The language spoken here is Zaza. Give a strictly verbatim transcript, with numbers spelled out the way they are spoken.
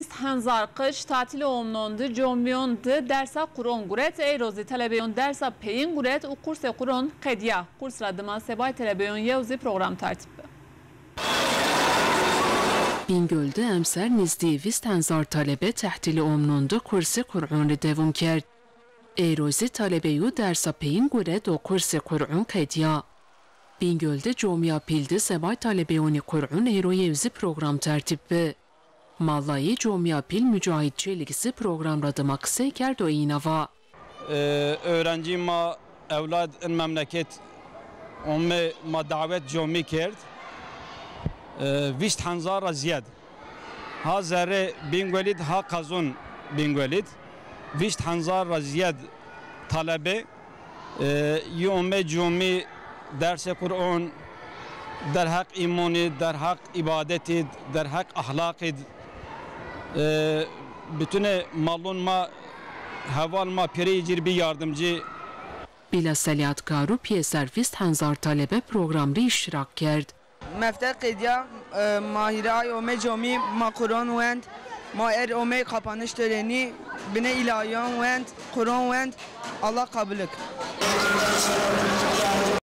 Vîst henzar qij tatilê omnon di comiyon di dersa Quron guret, eyro zî telebeyon dersa peyin guret û qursê Quron qedîya. Qurs ra dima sebay telebeyon yew zî program tertîb bi. Bîngöl di emser nizdîyê vîst henzar talebe tehtilê omnon di qursê Quron rê dewam kerd. Eyro zî talebeyo dersa peyin guret û qursê Quron qedîya. Bîngöl di comiya pîl di sebay talebeyonî Quron eyro yew zî program tertîb bi. Mallayê comiya pîl Mücahit Çelik zî program ra dima qisey kerd û îna va. E, öğrenci ma ewlad in memleket ome ma davet comi kerd. E, vîst henzar ra ziyad. Ha zerrê Bîngölî d ha qezon Bîngölî d. Vîst henzar ra ziyad talebe, e, yi ome comi dersê Quron, derheq îmonî, derheq îbadetî, derheq ahlaqî d, e, bütünê malon ma, heval ma pêreyî cir bî yardimcî. Bila Selihat Karu pîyeser vîst henzar talebe program rê îştirak kerd. Mefte qedîya, e, ma hîrê ay omey comî, ma Quron wend, ma er omey kapanış törenî, binê îlahiyan wend, Quron wend, Allah qabul ik.